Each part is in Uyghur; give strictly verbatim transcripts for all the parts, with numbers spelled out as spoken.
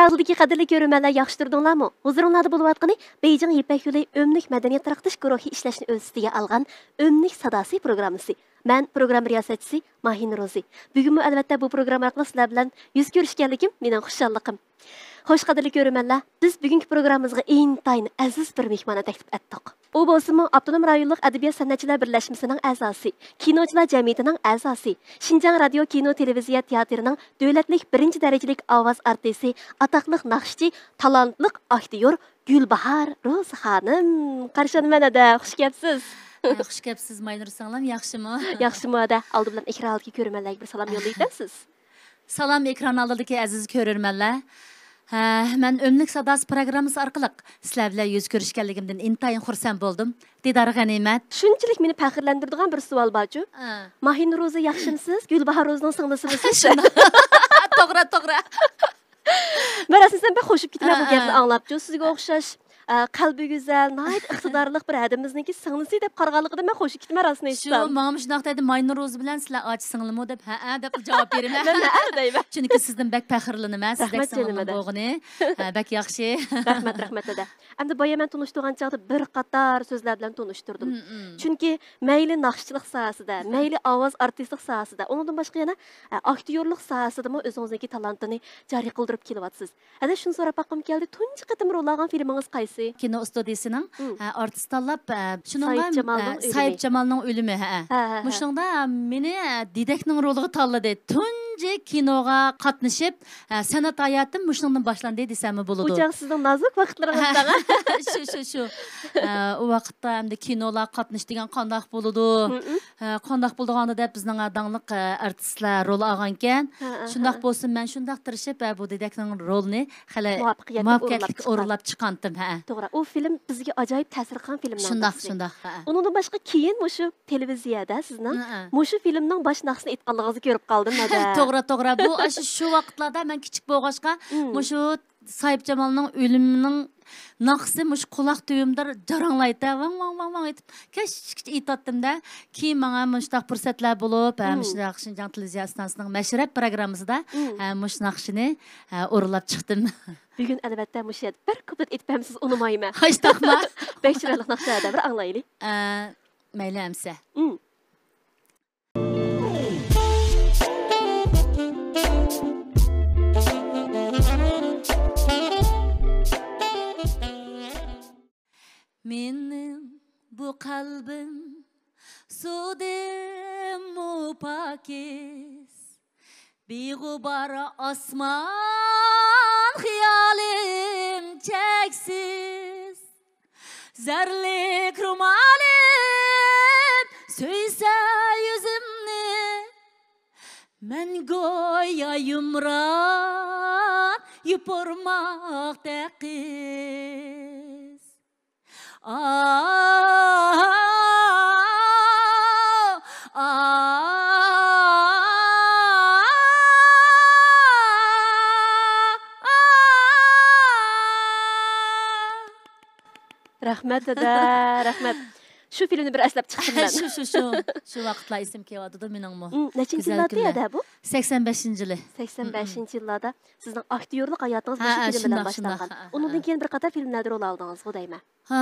ئالدىدىكى قەدىرلىك كۆرۈرمەنلەر، ياخشى تۇردۇڭلارمۇ؟ ھۇزۇرۇڭلاردا بولۇۋاتقىنى بېيجىڭ يىپەك يولى ئۆملۈك مەدەنىيەت تارقىتىش گۇرۇھى ئىشلەشنى ئۆز ئۈستىگە ئالغان ئۆملۈك ساداسى پروگراممىسى. مەن پروگرامما رىياسەتچىسى ماھىنۇر روزى. بۈگۈنمۇ ئەلۋەتتە بۇ پروگرامما ئارقىلىق سىلەر بىلەن يۈز كۆرۈشكەنلىكىم مېنىڭ خۇشاللىقىم. خوش، قەدىرلىك كۆرۈرمەنلەر، بىز بۈگۈنكى پروگراممىمىزغا ئىنتايىن ئەزىز بىر مېھماننى تەكلىپ ئەتتۇق. ئۇ بولسىمۇ ئاپتونوم رايونلۇق ئەدەبىيات سەنئەتچىلەر بىرلەشمىسىنىڭ ئەزاسى، كىنوچىلار جەمئىيىتىنىڭ ئەزاسى، شىنجاڭ رادىيو كىنو تېلېۋىزىيە تىياتىرىنىڭ دۆلەتلىك بىرىنچى دەرىجىلىك ئاۋاز ئارتىسى، ئاتاقلىق ناخشىچى، تالانتلىق ئاكتيور گۈلباھار روزى خانىم. قارشى ئالىمەن، ھەدە، خۇش كەپسىز. ئە، خۇش كەپسىز، ماينۇر سىڭلىم، ياخشىمۇ؟ ياخشىمۇ، ھەدە. ئالدى بىلەن ئېكران ئالدىدىكى كۆرۈرمەنلەرگە بىر سالام يوللايتەمسىز؟ سالام، ئېكران ئالدىدىكى ئەزىز كۆرۈرمەنلەر. ھە، مەن ئۆملۈك ساداسى پروگراممىسى ئارقىلىق سىلەر بىلەن يۈز كۆرۈشكەنلىكىمدىن ئىنتايىن خۇرسەن بولدۇم. دىدار غەنىيمەت. شۇنچىلىك مېنى پەخىرلەندۈرىدىغان بىر سوئال بارچۇ. ھە. ماھىنۇر روزى ياخشىمسىز؟ گۈلباھار روزىنىڭ سىڭلىسىمسىز؟ شۇنداق. توغرا، توغرا. مەن راستىنى ئېيتسام، بەك خوشۇپ كېتىمەن بۇ ھە، گەپنى ھە. ئاڭلاپچۇ. سىزگە ئوخشاش، ئە، قەلبى گۈزەل، ناھايىتى ئىقتىدارلىق بىر ھەدىمىزنىڭكى سىڭلىسى دەپ قارىغانلىقىدا مەن خوشۇپ كېتىمەن، راستىنى شۇ، ئېيتسام. ماڭىمۇ شۇنداق دەيدۇ، ماينۇر روزى بىلەن سىلەر ئاچا سىڭلىمۇ دەپ، ھەئە دەپ جاۋاب بېرىمەن. مەن ھەئە دەيمەن. چۈنكى سىزدىن بەك پەخىرلىنىمەن، سىزدەك رەھمەت، سىڭلىمنىڭ جېنىم ھەدە. بولغىنى. ھە، بەك ياخشى. رەھمەت، رەھمەت، ھەدە. ئەمدى بايا مەن تونۇشتۇرغان چاغدا بىر قاتار سۆزلەر بىلەن تونۇشتۇردۇم. مم، مم. چۈنكى مەيلى ناخشىچىلىق ساھەسىدە، مەيلى ئاۋاز ئارتىسلىق ساھەسىدە، ئۇنىڭدىن باشقا يەنە، ئە، ئاكتيورلۇق ساھەسىدىمۇ ئۆزىڭىزنىڭكى تالانتىنى جارى قىلدۇرۇپ كېلىۋاتىسىز. ھەدە، شۇنى سوراپ باققۇم كەلدى، تۇنجى قېتىم رول ئالغان فىلىمىڭىز قايسى؟ كىنو ئۇستۇدىيىسىنىڭ، مم. ئە، ئارتىس تاللاپ، ئە، شۇنىڭغا، ساھىبجامالنىڭ ئە، ئۆلۈمى. ساھىبجامالنىڭ ئۆلۈمى، ھە. ھە، ھە، ھە. مۇشۇنىڭدا مېنى، ئە، دېدەكنىڭ رولىغا تاللىدى. تۇنجى كىنوغا قاتنىشىپ، ئە، سەنئەت ھاياتىم مۇشۇنىڭدىن باشلاندى دېسەممۇ بولىدۇ. ئۇ چاغ سىزنىڭ نازۇك ۋاقىتلىرىڭىزدا. شۇ، شۇ، شۇ. ئە، ئۇ ۋاقىتتا ئەمدى كىنولاغا قاتنىشىش دېگەن قانداق بولىدۇ؟ مم. ھە، قانداق بولىدىغاندۇ دەپ بىزنىڭ داڭلىق، ئە، ئارتىسلار رول ئالغانىكەن. ھە، ھە، شۇنداق ھە. بولسۇن، مەن شۇنداق تىرىشىپ، ھە، بۇ دېدەكنىڭ رولىنى خېلى مۇۋەپپەقىيەتلىك مۇۋەپپەقىيەتلىك ئورۇنلاپ چىققانتىم، ھە. توغرا، ئۇ فىلىم بىزگە ئاجايىپ تەسىر قىلغان فىلىملەرنىڭ شۇنداق، بىرسى. شۇنداق، ھە. ئۇنىڭدىن باشقا كېيىن مۇشۇ تېلېۋىزىيەدە سىزنىڭ ھە، ھە. مۇشۇ فىلىمنىڭ باش ناخشىسىنى ئېيتقانلىقىڭىزنى كۆرۈپ قالدىم، ھەدە. توغرا، توغرا. بۇ ئاشۇ شۇ ۋاقىتلاردا مەن كىچىك بولغاچقا، مم. مۇشۇ ساھىبجامالنىڭ ئۆلۈمىنىڭ ناخشىسى مۇشۇ قۇلاق تۈۋىمدە جاراڭلايتتى، ۋاڭ، ۋاڭ، ۋاڭ، ۋاڭ ئېيتىپ، كەچكىچە ئېيتاتتىم-دە. كېيىن ماڭا مۇشۇنداق پۇرسەتلەر بولۇپ، ھە، مم. مۇشۇنداق شىنجاڭ تېلېۋىزىيە ئىستانسىسىنىڭ مەشرەپ پروگراممىسىدا، مم. ھە، مۇشۇ ناخشىنى، ھە، ئورۇنلاپ چىقتىم. بۈگۈن ئەلۋەتتە مۇشۇ يەردە بىر كۇپلېت ئېيتىپ بەرمىسىڭىز ئۇنىمايمەن. ھايشتاقما؟ بەك چىرايلىق ناخشا، ھەدە، بىر ئاڭلايلى. ئە، مەيلى ئەمسە. مم. مېنىڭ بۇ قەلبىم سۇدىنمۇ پاكىز، بىغۇبار ئاسمان خىيالىم چەكسىز. زەرلىك رومالىم سۆيسە يۈزۈمنى، مەن گويا يۇمران يوپۇرماقتەك قىز. ئا، ئا، ئا، رەھمەت، ھەدە، رەھمەت. شۇ فىلىمنى بىر ئەسلەپ چىقتىم مەن. شۇ، شۇ، شۇ. شۇ ۋاقىتلار ئېسىمگە كېلىۋاتىدۇ مېنىڭمۇ. مم، نەچچىنچى يىللاردا ئىدى بۇ؟ سەكسەن بەشىنچى يىلى. سەكسەن بەشىنچى يىللاردا سىزنىڭ ئاكتيورلۇق ھاياتىڭىز مۇشۇ فىلىم بىلەن باشلانغان. ھە، ھە، شۇنداق، شۇنداق. ھە، ھە. ئۇنىڭدىن كېيىن بىر قاتار فىلىملەردە رول ئالدىڭىزغۇ دەيمەن. ھە،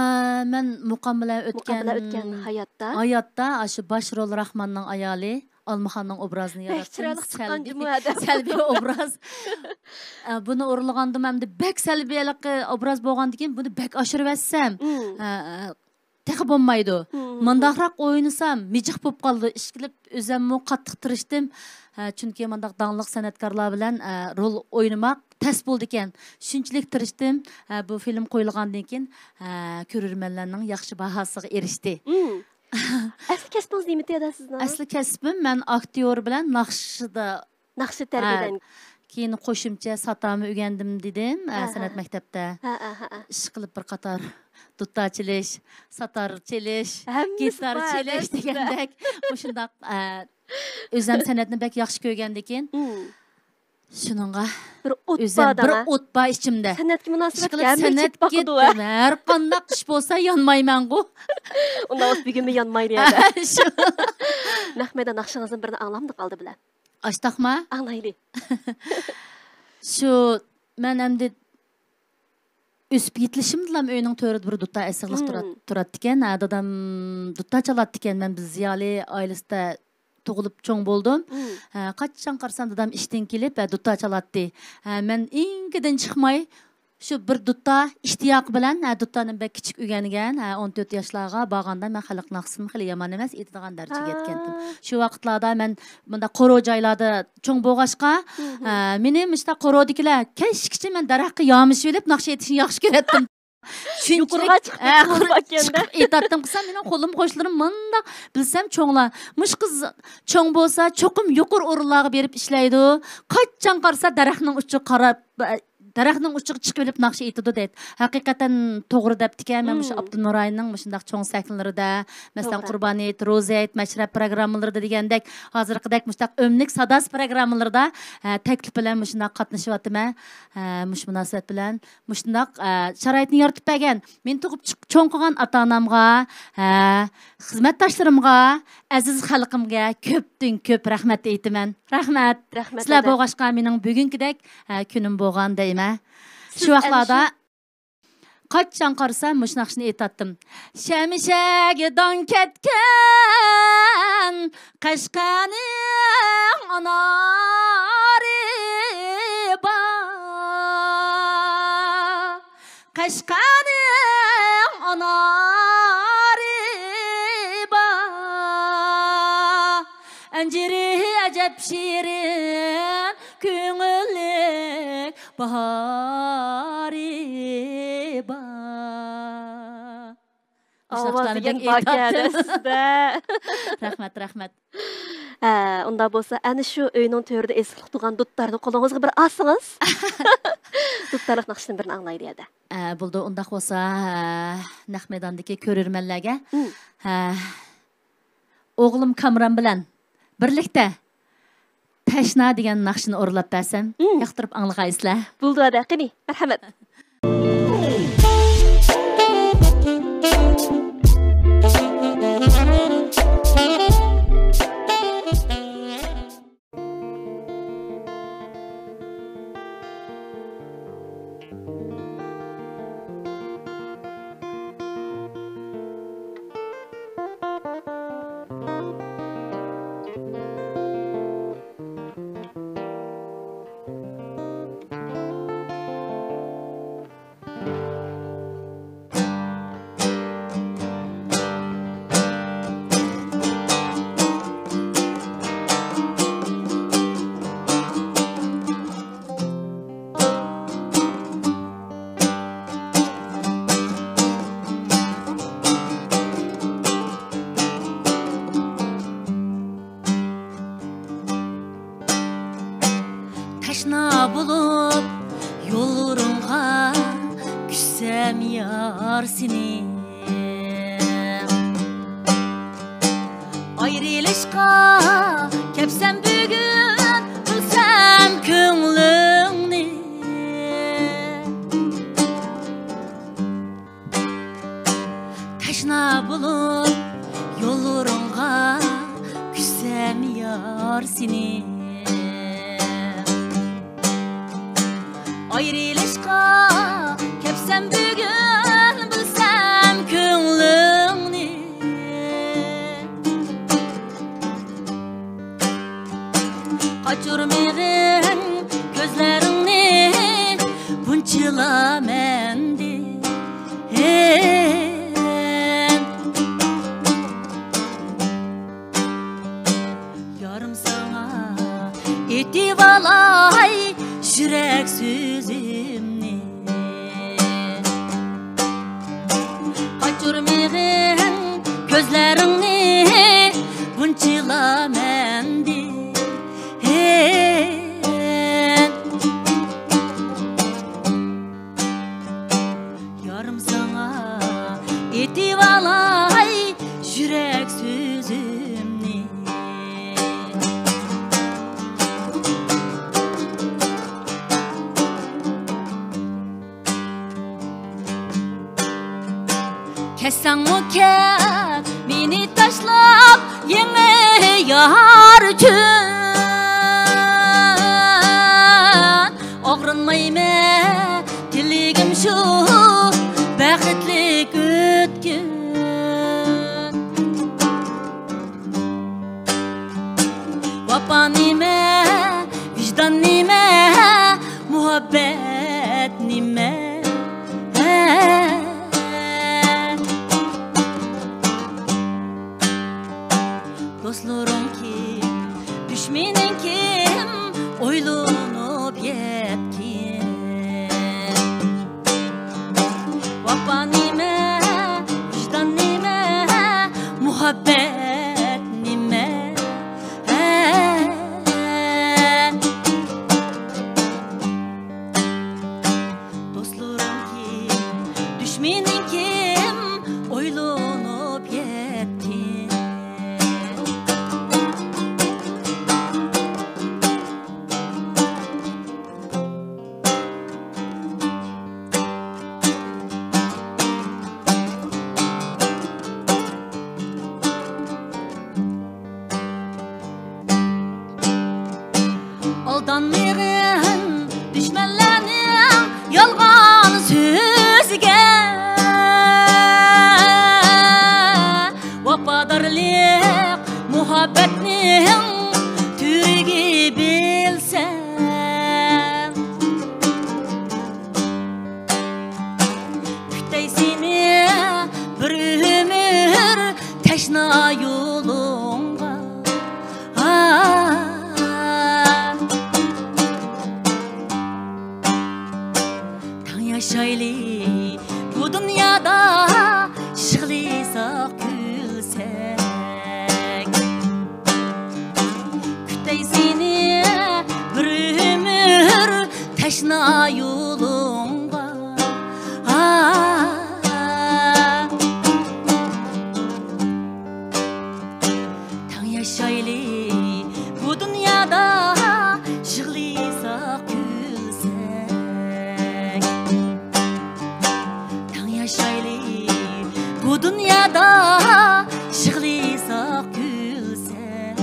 مەن مۇقام بىلەن ئۆتكەن، مۇقام بىلەن ئۆتكەن ھاياتتا. ھاياتتا ئاشۇ باش رول راخماننىڭ ئايالى، ئالمىخاننىڭ ئوبرازىنى ياراتتىم. بەك چىرايلىق چىققان جۇمۇ ھەدە. سەلبىي ئوبراز. ئە، بۇنى ئورۇنلىغاندىمۇ ئەمدى بەك سەلبىي ھېلىقى ئوبراز بولغاندىكىن بۇنى بەك ئاشۇرۇۋەتسەم، مم. ئە، ئە، تېخى بولمايدۇ. مم. مۇنداقراق ئوينىسام مىجىق بولۇپ قالىدۇ. ئىشقىلىپ ئۆزەممۇ قاتتىق تىرىشتىم. ئە، چۈنكى مۇنداق داڭلىق سەنئەتكارلار بىلەن، ئە، رول ئوينىماق تەس بولىدىكەن. شۇنچىلىك تىرىشتىم. ئە، بۇ فىلىم قويۇلغاندىن كېيىن، ئە، كۆرۈرمەنلەرنىڭ ياخشى باھاسىغا ئېرىشتى. مم. ئەسلى كەسپىڭىز نېمىتى، ھەدە، سىزنىڭ؟ ئەسلى كەسپىم، مەن ئاكتيور بىلەن ناخشىدا. ناخشا تەربىيەلەن-. ھە. كېيىن قوشۇمچە ساتارمۇ ئۆگەندىم دېدىم، ئە، ھە، ھە. سەنئەت مەكتەپتە. ھە، ھە، ھە، ھە. ئىشقىلىپ بىر قاتار دۇتار چېلىش، ساتار چېلىش، ھەممىسى گىتار بار، چېلىش ھەممىسى دېگەندەك مۇشۇنداق، ئە، ئۆزەم سەنئەتنى بەك ياخشى كۆرگەندىكىن، مم. شۇنىڭغا بىر ئوت ئۆزەم بار بىر دەڭە. ئوت بار ئىچىمدە. سەنئەتكە مۇناسىۋەتلىك ئىشقىلىپ ھەممە سەنئەتكە چېتىپ باقىدۇ. ھەر قانداق ئىش بولسا يانمايمەنغۇ. ئۇنداق بولسا بۈگۈنمۇ يانمايلى ھەدە. شۇ. نەق مەيدان ناخشىڭىزدىن بىرنى ئاڭلامدۇق ئالدى بىلەن. ئاشتاقما؟ ئاڭلايلى. شۇ مەن ئەمدى ئۆسۈپ يېتىلىشىمدىلا ئۆينىڭ تۆرىدە بىر دۇتار ئېسىقلىق تۇرات-، تۇراتتىكەن. ھە، دادام دۇتار چالاتتىكەن. مەن بىز زىيالىي ئائىلىسىدە تۇغۇلۇپ چوڭ بولدۇم. ھە، قاچان قارىسام دادام ئىشتىن كېلىپ، ھە، دۇتار چالاتتى. ھە، مەن ئىنكىدىن چىقماي، شۇ بىر دۇتار ئىشتىياقى بىلەن، ھە، دۇتارنى بەك كىچىك ئۆگەنگەن، ھە، ئون تۆت ياشلارغا بارغاندا مەن خەلق ناخشىسىنىمۇ خېلى يامان ئەمەس ئېيتىدىغان دەرىجىگە يەتكەنتىم. شۇ ۋاقىتلاردا مەن مۇنداق قورۇ جايلاردا چوڭ بولغاچقا، ھە، مېنى مۇشۇنداق قورۇدىكىلەر كەچكىچە مەن دەرەخكە يامىشىۋېلىپ ناخشا ئېيتىشنى ياخشى كۆرەتتىم. شۇنچىلىك، يۇقىرىغا چىقىپ ھە، كېتىدىغان بولىدىكەن-دە. چىقىپ ئېيتاتتىم قىلسام، مېنىڭ قولۇم قوشنىلىرىم مۇنداق، بىلسەم چوڭلار. مۇشۇ قىز چوڭ بولسا، چوقۇم يۇقىرى ئورۇنلارغا بېرىپ ئىشلەيدۇ. قاچان قارىسا، دەرەخنىڭ ئۇچىغا قاراپ، دەرەخنىڭ ئۇچىغا چىقىۋېلىپ ناخشا ئېيتىدۇ دەيدۇ. ھەقىقەتەن توغرا دەپتىكەن. مەن مۇشۇ ئاپتونوم رايوننىڭ مۇشۇنداق چوڭ سەھنىلىرىدە، مەسىلەن، توغرا. قۇربان ھېيت، روزا ھېيت، مەشرەپ پروگراممىلىرىدا دېگەندەك، ھازىرقىدەك مۇشۇنداق ئۆملۈك ساداسى پروگراممىلىرىدا، ھە، تەكلىپ بىلەن مۇشۇنداق قاتنىشىۋاتىمەن. ھە، مۇشۇ مۇناسىۋەت بىلەن مۇشۇنداق، ئە، شارائىتنى يارىتىپ بەرگەن، مېنى تۇغۇپ چىق-، چوڭ قىلغان ئاتا-ئانامغا، ھە، خىزمەتداشلىرىمغا، ئەزىز خەلقىمگە كۆپتىن كۆپ رەھمەت ئېيتىمەن. رەھمەت. رەھمەت، سىلەر دەدە. بولغاچقا مېنىڭ بۈگۈنكىدەك، ھە، كۈنۈم بولغان دەيمەن. سىز شۇ ۋاقىتلاردا ئەنە شۇ قاچان قارىسام مۇشۇ ناخشىنى ئېيتاتتىم. شەمشەرگە داڭ كەتكەن قەشقەرنىڭ ئانارى بار. قەشقەرنىڭ ئانارى بار. ئەنجىرى ئەجەب شېرىن، كۆڭۈللۈك باھارى بار. ئاۋازى بەك پاكىز سىزدە. رەھمەت، رەھمەت. ھە، ئۇنداق بولسا، ئەنە شۇ ئۆينىڭ تۆرىدە ئېسىقلىق تۇرغان دۇتارنى قولىڭىزغا بىر ئالسىڭىز. دۇتارلىق ناخشىدىن بىرنى ئاڭلايلى ھەدە. ھە، بولىدۇ. ئۇنداق بولسا، ھە، نەق مەيداندىكى كۆرۈرمەنلەرگە، ھە، ئوغلۇم كامران بىلەن بىرلىكتە تەشنا دېگەن ناخشىنى ئورۇنلاپ بەرسەم، ياقتۇرۇپ ئاڭلىغايسىلەر. بولىدۇ ھەدە، قېنى، مەرھەمەت. تەشنا بولۇپ يوللىرىڭغا، كۈتسەم يار سېنى. ئايرىلىشقا كەپسەن بۈگۈن، بىلسەم كۆڭلۈڭنى. تەشنا بولۇپ يوللىرىڭغا، كۈتسەم يار سېنى. ئايرىلىشقا كەپسەن بۈگۈن، بىلسەم كۆڭلۈڭنى. قاچۇرمىغىن كۆزلىرىڭنى، بۇنچىلا مەندىن. يارىم ساڭا ئېيتىۋالاي يۈرەك سۆزۈمنى. قاچۇرمىغىن كۆزلىرىڭنى، بۇنچىلا مەندىن. يارىم ساڭا ئېيتىۋالاي يۈرەك سۆزۈمنى. كەتسەڭمۇ كەت مېنى تاشلاپ، يېڭى يار ئۈچۈن ئاغرىنمايمەن. مۇھەببەت نېمە؟ ھە؟ دوستلىرىڭ كىم، دۈشمىنىڭ كىم، ئويلىنىپ يەتتىم. ئالدانمىغىن دۈشمەنلەرنىڭ يالغان سۆزىگە. ۋاپادارلىق مۇھەببەتنىڭ تۈۋرۈكى بىلسەڭ. كۈتەي سېنى بىر ئۆمۈر تەشنا يولۇڭغا. تەڭ ياشايلى بۇ دۇنيادا، يىغلىساق كۈلسەك. كۈتەي سېنى بىر ئۆمۈر تەشنا يولۇڭغا. تەڭ ياشايلى بۇ دۇنيادا، يىغلىساق كۈلسەك. تەڭ ياشايلى بۇ دۇنيادا، يىغلىساق كۈلسەك.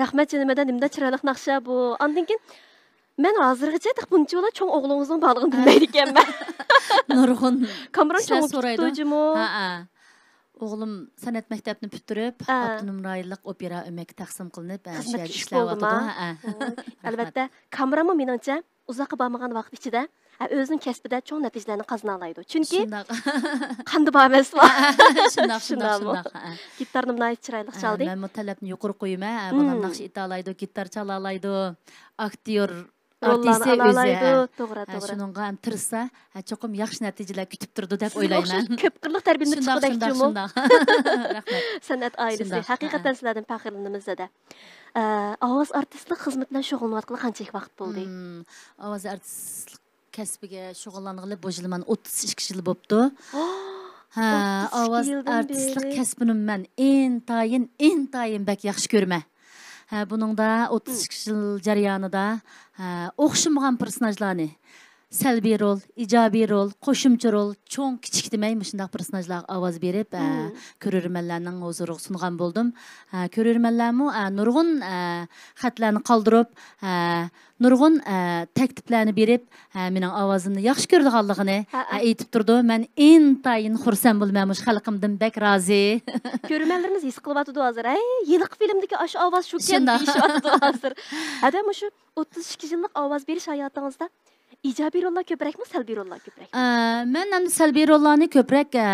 رەھمەت جېنىم، نېمىنداق چىرايلىق ناخشا بۇ. ئاندىن كېيىن مەن ھازىرغىچە تېخى بۇنچىۋالا چوڭ ئوغلىڭىزنىڭ بارلىقىنى بىلمەيدىكەنمەن. نۇرغۇن نۇرغۇن كامېرانى كىشىلەر چوڭ سورايدۇ. تۇتۇپتۇ جۇمۇ. ھەئە. ئوغلۇم سەنئەت مەكتەپنى پۈتتۈرۈپ، ئا. ئاپتونوم رايونلۇق ئوپېرا ئۆمەككە تەقسىم قىلىنىپ، ئا، شۇ خىزمەتكە يەردە چۈشۈپ ئىشلەۋاتىدۇ. بولدىما؟ ھەئە. ھوي. رەھمەت. ئەلۋەتتە، كامېرامۇ مېنىڭچە ئۇزاققا بارمىغان ۋاقىت ئىچىدە، ھە، ئۆزىنىڭ كەسپىدە چوڭ نەتىجىلەرنى قازىنالايدۇ. چۈنكى شۇنداق. قاندا بار ئەمەسلا. شۇنداق، شۇنداق، شۇنداقمۇ؟ شۇنداق، ھە. گىتارنى ناھايىتى چىرايلىق ھە، چالدى. مەنمۇ تەلەپنى يۇقىرى قويىمەن. ھە، بالام مم. ناخشا ئېيتالايدۇ، گىتار چالالايدۇ، ئاكتيور، روللارنى ئارتىسى ئۆزى، ئالالايدۇ، ھە. توغرا، ھە، توغرا. شۇنىڭغا ھەم تىرىشسا، ھە، چوقۇم ياخشى نەتىجىلەر كۈتۈپ تۇرىدۇ دەپ ئويلايمەن. شۇنداق، كۆپ قىرلىق تەربىيەلىنىپ شۇنداق، چىققۇدەك شۇنداق، جۇمۇ. شۇنداق. رەھمەت. سەنئەت ئائىلىسى. شۇنداق، ھەقىقەتەن ھە. سىلەردىن پەخىرلىنىمىز زادە. ئە، ئاۋاز ئارتىسلىق خىزمىتى بىلەن شۇغۇللىنىۋاتقىلى قانچىلىك ۋاقىت بولدى؟ مم، ئاۋاز ئارتىسلىق كەسپىگە شۇغۇللانغىلى بۇ يىل مانا ئوتتۇز ئىككى يىل بوپتۇ. ھە، ئوتتۇز ئىككى ئاۋاز يىلدىن ئارتىسلىق بېرى. كەسپىنى مەن ئىنتايىن، ئىنتايىن بەك ياخشى كۆرىمەن. ھە، بۇنىڭدا ئوتتۇز ئىككى يىل جەريانىدا، ھە، ئوخشىمىغان پېرسوناژلارنى، سەلبىي رول، ئىجابىي رول، قوشۇمچە رول، چوڭ، كىچىك دېمەي، مۇشۇنداق پېرسوناژلارغا ئاۋاز بېرىپ، ئە، مم. كۆرۈرمەنلەرنىڭ ھۇزۇرىغا سۇنغان بولدۇم. ئە، كۆرۈرمەنلەرمۇ، ئە، نۇرغۇن، ئە، خەتلەرنى قالدۇرۇپ، ئە، نۇرغۇن، ئە، تەكلىپلەرنى بېرىپ، ئە، مېنىڭ ئاۋازىمنى ياخشى كۆرىدىغانلىقىنى، ھە، ئە، ئېيتىپ تۇرىدۇ. مەن ئىنتايىن خۇرسەن بولىمەن، مۇشۇ خەلقىمدىن بەك رازى. كۆرۈرمەنلىرىمىز ھېس قىلىۋاتىدۇ ھازىر، ھەي، ھېلىقى فىلىمدىكى ئاشۇ ئاۋاز شۇكەن شۇنداق. دېيىشىۋاتىدۇ ھازىر. ھەدە مۇشۇ ئوتتۇز ئىككى يىللىق ئاۋاز بېرىش ھاياتىڭىزدا ئىجابىي روللار كۆپرەكمۇ، سەلبىي روللار كۆپرەكمۇ؟ ئە، مەن ئەمدى سەلبىي روللارنى كۆپرەك، ئە،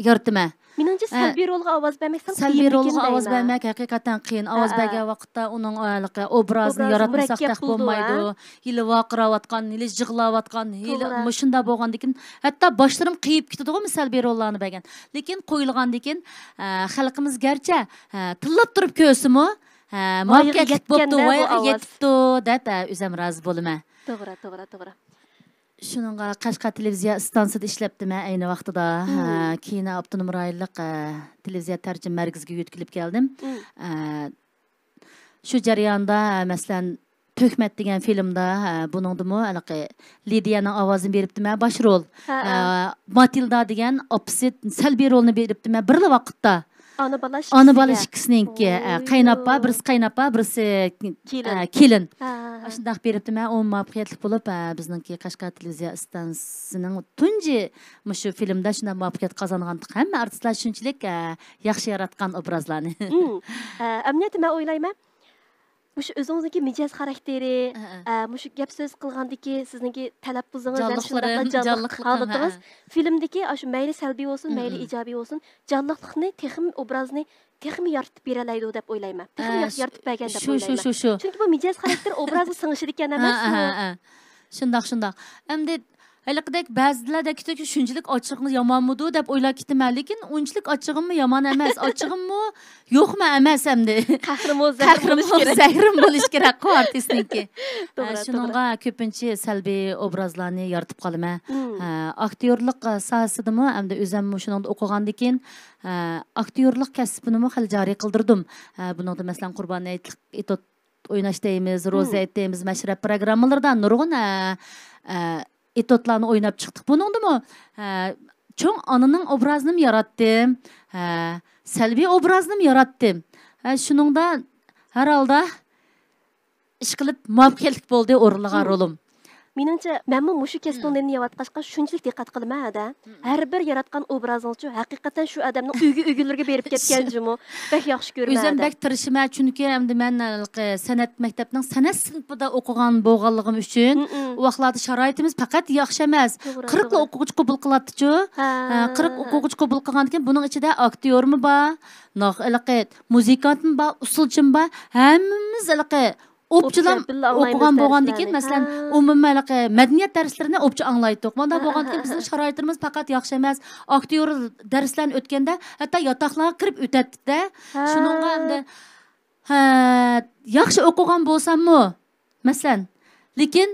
يارىتىمەن. مېنىڭچە، ئە، سەلبىي رولغا ئاۋاز بەرمەك سەل سەلبىي قىيىنمىكىن رولغا ئاۋاز دەيمەن. بەرمەك ھەقىقەتەن قىيىن. ئاۋاز ھەئە. بەرگەن ۋاقىتتا ئۇنىڭ، ئە، ھېلىقى ئوبرازىنى ئوبرازى ياراتمىساق مۇرەككەپ تېخى بولىدۇ، بولمايدۇ. ھە؟ ھېلى ۋارقىراۋاتقان، ھېلى يىغلاۋاتقان، ھېلى توغرا. مۇشۇنداق بولغاندىكىن، ھەتتا باشلىرىم قېيىپ كېتىدىغۇ سەلبىي روللارنى بەرگەن. لېكىن قويۇلغاندىكىن، ئە، خەلقىمىز گەرچە، ئە، تىللاپ تۇرۇپ كۆرسىمۇ، ھە، ۋايىغا مۇۋەپپەقىيەتلىك يەتكەندە بوپتۇ، بۇ ۋايىغا ئاۋاز. يېتىپتۇ دەپ، ھە، ئۆزۈم رازى بولىمەن. توغرا، توغرا، توغرا. شۇنىڭغا قەشقەر تېلېۋىزىيە ئىستانسىسىدا ئىشلەپتىمەن ئەينى ۋاقتىدا. مم. ھە، كېيىن ئاپتونوم رايونلۇق، ھە، تېلېۋىزىيە تەرجىمە مەركىزىگە يۆتكىلىپ كەلدىم. مم. ھە، شۇ جەرياندا، ھە، مەسىلەن، تۆھمەت دېگەن فىلىمدا، ھە، بۇنىڭدىمۇ ھېلىقى لىدىيەنىڭ ئاۋازىنى بېرىپتىمەن، باش رول. ھە، ھە. ھە، ماتىلدا دېگەن ئاپىسى سەلبىي رولنى بېرىپتىمەن، بىرلا ۋاقىتتا. ئانا بالا ئانا بالا ئىككىسىگە. ئىككىسىنىڭكى، ئە، ھوي. قايناپا، بىرسى قايناپا، بىرسى، كېلىن. ئە، كېلىن. ھە، ھە، ھە. ئاشۇنداق بېرىپتىمەن، ئۇ مۇۋەپپەقىيەتلىك بولۇپ، ئە، بىزنىڭكى قەشقەر تېلېۋىزىيە ئىستانسىسىنىڭ تۇنجى مۇشۇ فىلىمدا شۇنداق مۇۋەپپەقىيەت قازانغانلىقى. ھەممە ئارتىسلار شۇنچىلىك، ئە، ياخشى ياراتقان ئوبرازلارنى. مم. ئە، ئەمەلىيەتتە مەن ئويلايمەن، مۇشۇ ئۆزىڭىزنىڭكى مىجەز خاراكتېرى، ھە، ھە. ئە، مۇشۇ گەپ سۆز قىلغاندىكى سىزنىڭكى تەلەپپۇزىڭىز ھەم جانلىقلىرىم، شۇنداقلا جانلىق جانلىقلىقىم، ھە، ھالىتىڭىز ھە. فىلىمدىكى ئاشۇ مەيلى سەلبىي بولسۇن، مم، مەيلى مم. ئىجابىي بولسۇن، جانلىقلىقنى تېخىمۇ، ئوبرازنى تېخىمۇ يارىتىپ بېرەلەيدۇ دەپ ئويلايمەن. تېخىمۇ ئە، ياخشى يارىتىپ بەرگەن دەپ شۇ، شۇ، ئويلايمەن. شۇ، شۇ. چۈنكى بۇ مىجەز خاراكتېر ئوبرازغا سىڭىشىدىكەن ھە، ئەمەسمۇ؟ ھە، ھە، ھە. شۇنداق، شۇنداق. ئەمدى ھېلىقىدەك بەزىلەر دەپ كېتىدۇكى، شۇنچىلىك ئاچچىقىڭىز يامانمىدۇ دەپ ئويلاپ كېتىمەن، لېكىن ئۇنچىلىك ئاچچىقىممۇ يامان ئەمەس، ئاچچىقىممۇ يوقمۇ ئەمەس ئەمدى. قەھرىمۇ زەھرىم بولۇش قەھرىمۇ كېرەك. زەھرىم بولۇش كېرەكقۇ ئارتىسنىڭكى. توغرا، ھە، شۇنىڭغا توغرا. كۆپىنچە سەلبىي ئوبرازلارنى يارىتىپ قالىمەن. مم. ھە، ئاكتيورلۇق، ئە، ساھەسىدىمۇ ئەمدى ئۆزۈم شۇنىڭدا ئوقۇغاندىكىن، ھە، ئاكتيورلۇق كەسپىنىمۇ خېلى جارى قىلدۇردۇم. ھە، بۇنىڭدا مەسىلەن، قۇربان ھېيتلىق ئېتوت ئويناش دەيمىز، روزا ھېيت دەيمىز، مەشرەپ پروگراممىلىرىدا نۇرغۇن، ئە، ئە، ئېتوتلارنى ئويناپ چىقتۇق. بۇنىڭدىمۇ، ئە، چوڭ ئانىنىڭ ئوبرازىنىمۇ ياراتتىم، ئە، سەلبىي ئوبرازىنىمۇ ياراتتىم. ئە، شۇنىڭدا ھەر ھالدا ئىشقىلىپ مۇۋەپپەقىيەتلىك بولدى ئورۇنلىغان رولۇم. مېنىڭچە، مەنمۇ مۇشۇ كەسىپنىڭ نېنىنى يەۋاتقاچقا شۇنچىلىك دىققەت قىلىمەن ھەدە. ھەر بىر ياراتقان ئوبرازىڭىزچۇ، ھەقىقەتەن شۇ ئادەمنىڭ ئۆگە-ئۆگىلىرىگە بېرىپ كەتكەن جۇمۇ. بەك ياخشى كۆرىمەن ئۆزۈم ھەدە. بەك تىرىشىمەن، چۈنكى ئەمدى مەن ھېلىقى سەنئەت مەكتەپنىڭ سەنئەت سىنىپىدا ئوقۇغان بولغانلىقىم ئۈچۈن، ئۇ ۋاقىتلاردا شارائىتىمىز پەقەت ياخشى ئەمەس. توغرا، قىرىقلا توغرا. ئوقۇغۇچى قوبۇل قىلاتتىچۇ. ھە، ھە، قىرىق ھە. ئوقۇغۇچى قوبۇل قىلغاندىكىن بۇنىڭ ئىچىدە ئاكتيورمۇ بار، ناخ-، ھېلىقى مۇزىكانتمۇ بار، ئۇسسۇلچىمۇ بار، ھەممىمىز ھېلىقى ئوپچىلام ئوپچە بىللە ئاڭلايمىز ئوقۇغان بولغاندىكىن، دەرسلەرنى. مەسىلەن، ھە. ئومۇمەن ھېلىقى مەدەنىيەت دەرسلىرىنى ئوپچە ئاڭلايتتۇق. مۇنداق ھە، بولغاندىكىن ھە، بىزنىڭ ھە. شارائىتىمىز پەقەت ياخشى ئەمەس. ئاكتيور دەرسلەرنى ئۆتكەندە ھەتتا ياتاقلارغا كىرىپ ئۆتەتتى-دە. ھە. شۇنىڭغا ئەمدى، ھە، ياخشى ئوقۇغان بولساممۇ، مەسىلەن، لېكىن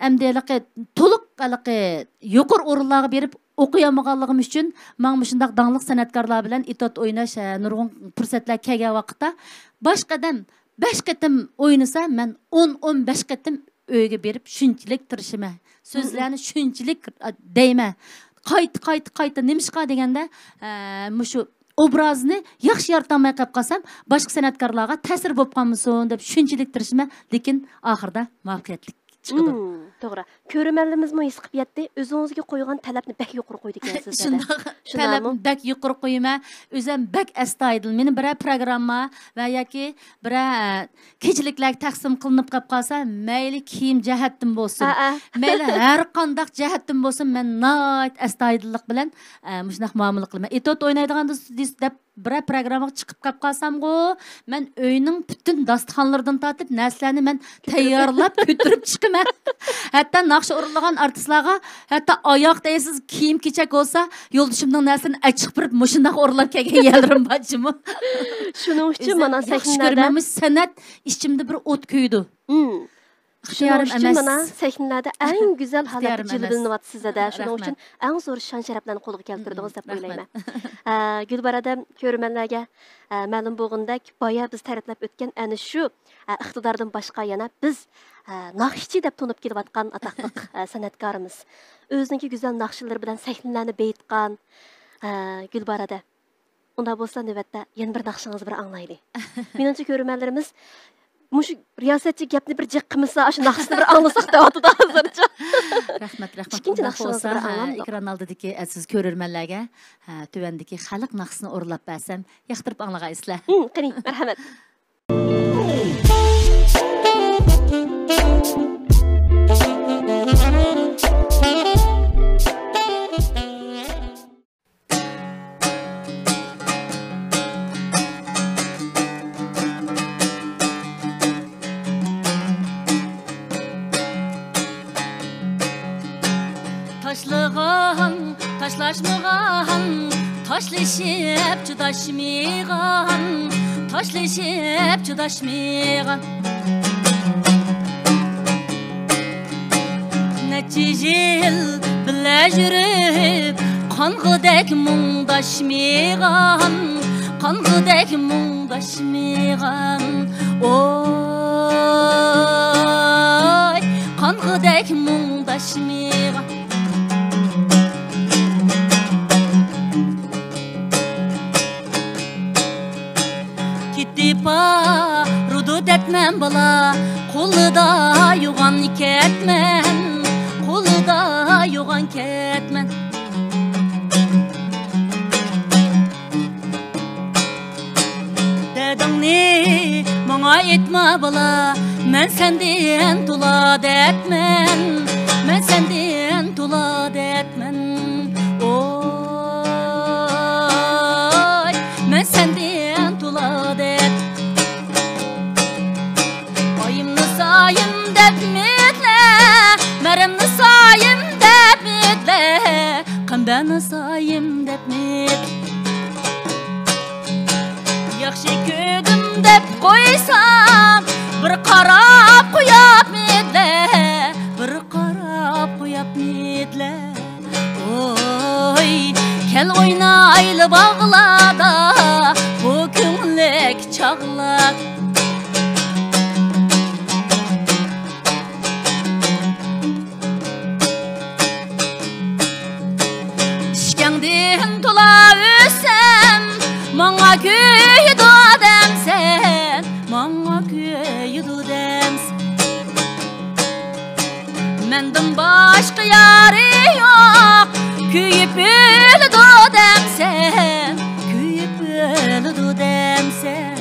ئەمدى ھېلىقى تولۇق ھېلىقى يۇقىرى ئورۇنلارغا بېرىپ ئوقۇيالمىغانلىقىم ئۈچۈن ماڭا مۇشۇنداق داڭلىق سەنئەتكارلار بىلەن ئېتوت ئويناش، ھە، نۇرغۇن پۇرسەتلەر كەلگەن ۋاقىتتا باش قەدەم بەش قېتىم ئوينىسا، مەن ئون، ئون بەش قېتىم ئۆيگە بېرىپ شۇنچىلىك تىرىشىمەن. سۆزلەرنى شۇنچىلىك، ئا، دەيمەن. قايتا، قايتا، قايتا. نېمىشقا دېگەندە، ئە، مۇشۇ ئوبرازنى ياخشى يارىتالماي قېلىپ قالسام، باشقا سەنئەتكارلارغا تەسىر بولۇپ قالمىسۇن دەپ شۇنچىلىك تىرىشىمەن. لېكىن ئاخىرىدا مۇۋەپپەقىيەتلىك چىقىدۇ. مم، توغرا. كۆرۈرمەنلىرىمىزمۇ ھېس قىلىپ يەتتى، ئۆزىڭىزگە قويغان تەلەپنى بەك يۇقىرى قويىدىكەنسىز دەپ. شۇنداق. شۇنداقمۇ؟ تەلەپنى بەك يۇقىرى قويىمەن. ئۆزۈم بەك ئەستايىدىل. مېنى بىرەر پروگرامما ۋە ياكى بىرەر، ئە، كېچىلىكلەرگە تەقسىم قىلىنىپ قېلىپ قالسا، مەيلى كىيىم جەھەتتىن بولسۇن، ھە، ھە. مەيلى ھەر قانداق جەھەتتىن بولسۇن، مەن ناھايىتى ئەستايىدىللىق بىلەن، ئە، مۇشۇنداق مۇئامىلە قىلىمەن. ئېتوت ئوينايدىغان دېسە، دەپ بىرەر پروگراممىغا چىقىپ قېلىپ قالسامغۇ، مەن ئۆينىڭ پۈتۈن داستىخانلىرىدىن تارتىپ نەرسىلەرنى مەن تەييارلاپ كۆتۈرۈپ چىقىمەن. ھەتتا ناخشا ئورۇنلىغان ئارتىسلارغا ھەتتا ئاياغ تەيسىز كىيىم-كېچەك بولسا، يولدىشىمنىڭ نەرسىلىرىنى ئەچىقىپ بېرىپ، مۇشۇنداق ئورۇنلاپ كەلگەن يەرلىرىم بار جۇمۇ. شۇنىڭ ئۈچۈن مانا سەھنىلەردە ياخشى كۆرىمەن، مۇشۇ سەنئەت ئىچىمدە بىر ئوت كۆيىدۇ. مم. ئىختىيارىم ئەمەس. شۇنىڭ ئۈچۈن مانا سەھنىلەردە ئەڭ گۈزەل ھالەتتە جىلۋىلىنىۋاتىسىز ھەدە. شۇنىڭ ئۈچۈن ئەڭ زور شان-شەرەپلەرنى قولغا كەلتۈردىڭىز دەپ ئويلايمەن. ئە، گۈلبارادەم، كۆرۈرمەنلەرگە، ئە، مەلۇم بولغىنىدەك، بايا بىز تەرىپلەپ ئۆتكەن ئەنە شۇ، ئە، ئىقتىداردىن باشقا يەنە بىز، ئە، ناخشىچى دەپ تونۇپ كېلىۋاتقان ئاتاقلىق، ئە، سەنئەتكارىمىز ئۆزىنىڭكى گۈزەل ناخشىلىرى بىلەن سەھنىلەرنى بېيىتقان، ئە، گۈلبارادە. ئۇنداق بولسا نۆۋەتتە يەنە بىر ناخشىڭىزنى بىر ئاڭلايلى. مېنىڭچە كۆرۈرمەنلىرىمىز مۇشۇ رىياسەتچى گەپنى بىر جىق قىلمىسا، ئاشۇ ناخشىسىنى بىر ئاڭلىساق دەۋاتىدۇ ھازىرچە. رەھمەت، رەھمەت. ئىككىنچى ئۇنداق ناخشىڭىزنى بولسا، بىر ھە، ئاڭلامدۇق؟ ئېكران ئالدىدىكى ئەزىز كۆرۈرمەنلەرگە، ھە، تۆۋەندىكى خەلق ناخشىسىنى ئورۇنلاپ بەرسەم، ياقتۇرۇپ ئاڭلىغايسىلەر. ھىم، قېنى، مەرھەمەت. تاشلىغان، تاشلاشمىغان، تاشلىشىپ چىداشمىغان، تاشلىشىپ چىداشمىغان. نەچچە يىل بىللە يۈرۈپ، قانغۇدەك مۇڭداشمىغان، قانغۇدەك مۇڭداشمىغان. ئوي، قانغۇدەك مۇڭداشمىغان. كېتىپ بارىدۇ دەپمەن بالا، قولىدا يوغان كەتمەن، قولىدا يوغان كەتمەن. دەدىڭنى ماڭا ئېيتما بالا، مەن سەندىن تولا دەردمەن، مەن سەندىن تولا دەردمەن. ئوي، مەن سەندىن تولا دەرد. ئايىمنى سايىم دەپمىدىلە، مەرەمنى سايىم دەپمىدىلە، قەمبەرنى سايىم دەپمىدى. ياخشى كۆردۈم دەپ قويسام، بىر قاراپ قوياپمىدىلە، بىر قاراپ قوياپمىدىلە. ئوي، كەل ئوينايلى باغلاردا، بۇ كۆڭۈللۈك چاغلار. ئىشىكىڭدىن تولا ئۆتسەم، ماڭا كۆيىدۇ دەمسەن، ماڭا كۆيىدۇ دەمسەن. مەندىن باشقا يارى يوق، كۆيۈپ ئۆلىدۇ دەمسەن، كۆيۈپ ئۆلىدۇ دەمسەن.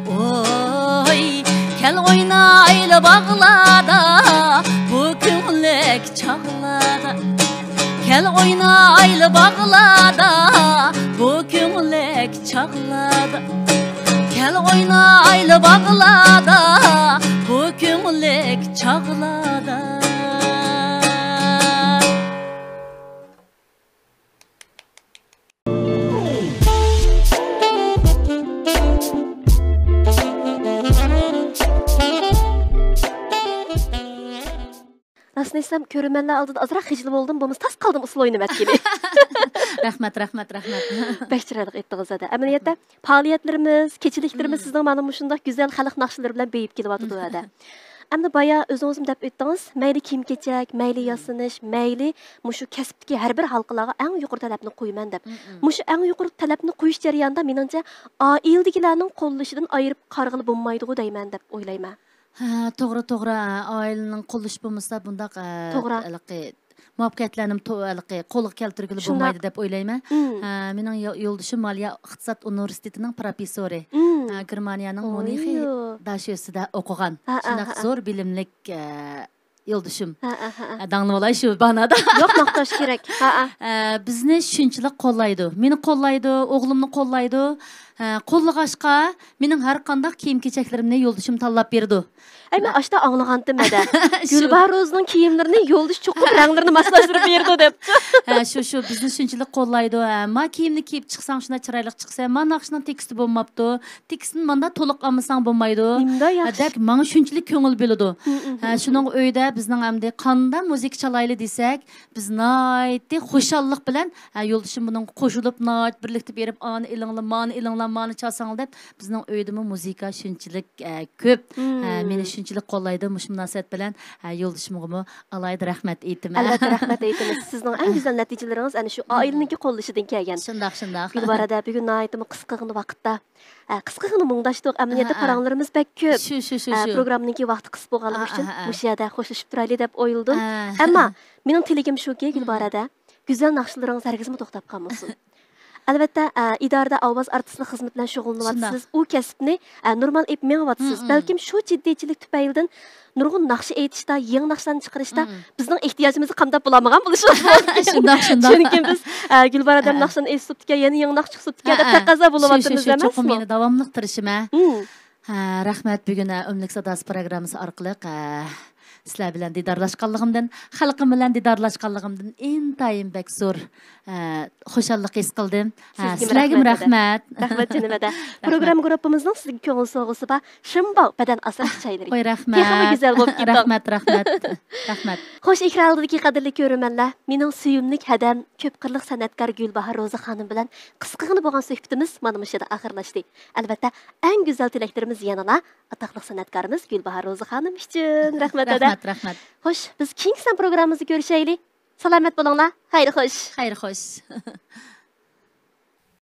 ئوي، كەل ئوينايلى باغلاردا، بۇ كۆڭۈللۈك چاغلاردا. كەل ئوينايلى باغلاردا، بۇ كۆڭۈللۈك چاغلاردا. كەل ئوينايلى باغلاردا، بۇ كۆڭۈللۈك چاغلاردا. راستىنى ئېيتسام، كۆرۈرمەنلەر ئالدىدا ئازراق خىجىل بولدۇم، بولمىسا تاس قالدىم ئۇسسۇل ئوينىۋەتكىلى. رەھمەت، رەھمەت، رەھمەت. بەك چىرايلىق ئېيتتىڭىز زادە. ئەمەلىيەتتە پائالىيەتلىرىمىز، كېچىلىكلىرىمىز سىزنىڭ مانا مۇشۇنداق گۈزەل خەلق ناخشىلىرى بىلەن بېيىپ كېلىۋاتىدۇ ھەدە. ئەمدى بايا ئۆزىڭىزمۇ دەپ ئۆتتىڭىز، مەيلى كىيىم-كېچەك، مەيلى ياسىنىش، مەيلى مۇشۇ كەسىپتىكى ھەر بىر ھالقىلارغا ئەڭ يۇقىرى تەلەپنى قويىمەن دەپ. مۇشۇ ئەڭ يۇقىرى تەلەپنى قويۇش جەريانىدا، مېنىڭچە، ئائىلىدىكىلەرنىڭ قوللىشىدىن ئايرىپ قارىغىلى بولمايدىغۇ دەيمەن دەپ ئويلايمەن. ھە، توغرا، توغرا. ئائىلىنىڭ قوللىشى بولمىسا بۇنداق، ئە، توغرا. ھېلىقى مۇۋەپپەقىيەتلەرنىمۇ تو-، ھېلىقى قولغا كەلتۈرگىلى شۇنداق. بولمايدۇ دەپ ئويلايمەن. مم. ھە، مېنىڭ يو-، يولدىشىم مالىيە ئىقتىساد ئۇنىۋېرسىتېتىنىڭ پروفېسسورى. مم. ھە، گېرمانىيەنىڭ ميۇنخېن ئويۇ. داشۆسىدە ئوقۇغان. ھە، ھە، شۇنداق ھە. زور بىلىملىك، ئە، يولدىشىم. ھە، ھە، ھە، ھە. ئە، داڭلىۋالاي شۇ بانادا. يوق، ماختاش كېرەك. ھە، ھە. ئە، بىزنى شۇنچىلىك قوللايدۇ. مېنى قوللايدۇ، ئوغلۇمنى قوللايدۇ. ھە، قوللىغاچقا، مېنىڭ ھەر قانداق كىيىم-كېچەكلىرىمنى يولدىشىم تاللاپ بېرىدۇ. ئەي، مەن ئاشتا ئاڭلىغانتىم ھەدە. شۇ. گۈلباھار روزىنىڭ كىيىملىرىنى يولدىشى چوقۇم رەڭلىرىنى ماسلاشتۇرۇپ بېرىدۇ دەپ. ھە، شۇ، شۇ، بىزنى شۇنچىلىك قوللايدۇ. ھە، ما كىيىمنى كىيىپ چىقساڭ، شۇنداق چىرايلىق چىقىسەن. ما ناخشىنىڭ تېكىستى بولماپتۇ. تېكىستىنى ماندا تولۇق ئالمىساڭ بولمايدۇ. نېمىدا ھە، ياخشى. دەپ ماڭا شۇنچىلىك كۆڭۈل بۆلىدۇ. ھە، شۇنىڭغا ئۆيدە بىزنىڭ ئەمدى قاندا مۇزىكا چالايلى دېسەك، بىز ناھايىتى خۇشاللىق بىلەن، ھە، يولدىشىم بۇنىڭغا قوشۇلۇپ، ناھايىتى بىرلىكتە بېرىپ، ئانى ئېلىڭلار، مانى ئېلىڭلار، مانى چالساڭلار دەپ، بىزنىڭ ئۆيدىمۇ مۇزىكا شۇنچىلىك، ئە، كۆپ. ھە، مېنى شۇنچىلىك قوللايدۇ. مۇشۇ مۇناسىۋەت بىلەن، ھە، يولدىشىمغىمۇ ئالاھىدە رەھمەت ئېيتىمەن. ئەلۋەتتە، رەھمەت ئېيتىمىز. سىزنىڭ ئەڭ گۈزەل نەتىجىلىرىڭىز ئەنە شۇ ئائىلىنىڭكى قوللىشىدىن كەلگەن. شۇنداق، شۇنداق. گۈلباھار ھەدە، بۈگۈن ناھايىتىمۇ قىسقىغىنا ۋاقىتتا، ئە، قىسقىغىنا مۇڭداشتۇق. ئەمەلىيەتتە ھە، ھە. پاراڭلىرىمىز بەك كۆپ. شۇ، شۇ، شۇ، ئە، شۇ. پروگراممىنىڭكى ۋاقتى قىس بولغانلىقى ھە، ئۈچۈن ھە، ھە. مۇشۇ يەردە خوشلىشىپ تۇرايلى دەپ ئويلىدىم. ھە. ئەمما مېنىڭ تىلىكىم شۇكى، گۈلباھار ھەدە، گۈزەل ناخشىلىرىڭىز ھەرگىزمۇ توختاپ قالمىسۇن. ئەلۋەتتە، ئە، ئىدارىدە ئاۋاز ئارتىسلىق خىزمىتى بىلەن شۇغۇللىنىۋاتىسىز. شۇنداق. ئۇ كەسىپنى، ئە، نورمال ئېلىپ مېڭىۋاتىسىز. بەلكىم شۇ جىددىيچىلىك تۈپەيلىدىن نۇرغۇن ناخشا ئېيتىشتا، يېڭى ناخشىلارنى چىقىرىشتا بىزنىڭ ئېھتىياجىمىزنى قامداپ بولالمىغان بولۇشىمىز مۇمكىن. شۇنداق، شۇنداق. چۈنكى بىز، ئە، گۈلباھار ھەدەم ناخشىنى ئېيتسۇپتىكەن، يەنە يېڭى ناخشا چىقسۇپتىكەن دەپ تەقەززا بولۇۋاتىمىز ئەمەسمۇ؟ چوقۇم يەنە داۋاملىق تىرىشىمەن. ھە، رەھمەت، بۈگۈن، ئە، ئۆملۈك ساداسى پروگراممىسى ئارقىلىق، ئە، سىلەر بىلەن دىدارلاشقانلىقىمدىن، خەلقىم بىلەن دىدارلاشقانلىقىمدىن ئىنتايىن بەك زور، ئە، خۇشاللىق ھېس قىلدىم. ھە، سىزگىمۇ سىلەرگىمۇ رەھمەت. رەھمەت جېنىم ھەدە. رەھمەت. پروگرامما گۇرۇپپىمىزنىڭ سىزگە كۆڭۈل سوۋغىسى بار. شىمباۋ بەدەن ئاسراش چايلىرى. قوي، رەھمەت. تېخىمۇ گۈزەل بولۇپ كېتىڭ. رەھمەت، رەھمەت، رەھمەت. خوش، ئېكران ئالدىدىكى قەدىرلىك كۆرۈرمەنلەر، مېنىڭ سۆيۈملۈك ھەدەم، كۆپ قىرلىق سەنئەتكار گۈلباھار روزى خانىم بىلەن قىسقىغىنا بولغان سۆھبىتىمىز مانا مۇشۇ يەردە ئاخىرلاشتى. ئەلۋەتتە، ئەڭ گۈزەل تىلەكلىرىمىز يەنىلا ئاتاقلىق سەنئەتكارىمىز گۈلباھار روزى خانىم ئۈچۈن. رەھمەت، ھەدە. رەھمەت، رەھمەت. خوش، بىز كېيىنكى سان پروگراممىمىزدا كۆرۈشەيلى. سالامەت بولۇڭلار. خەير خوش. خەير خوش.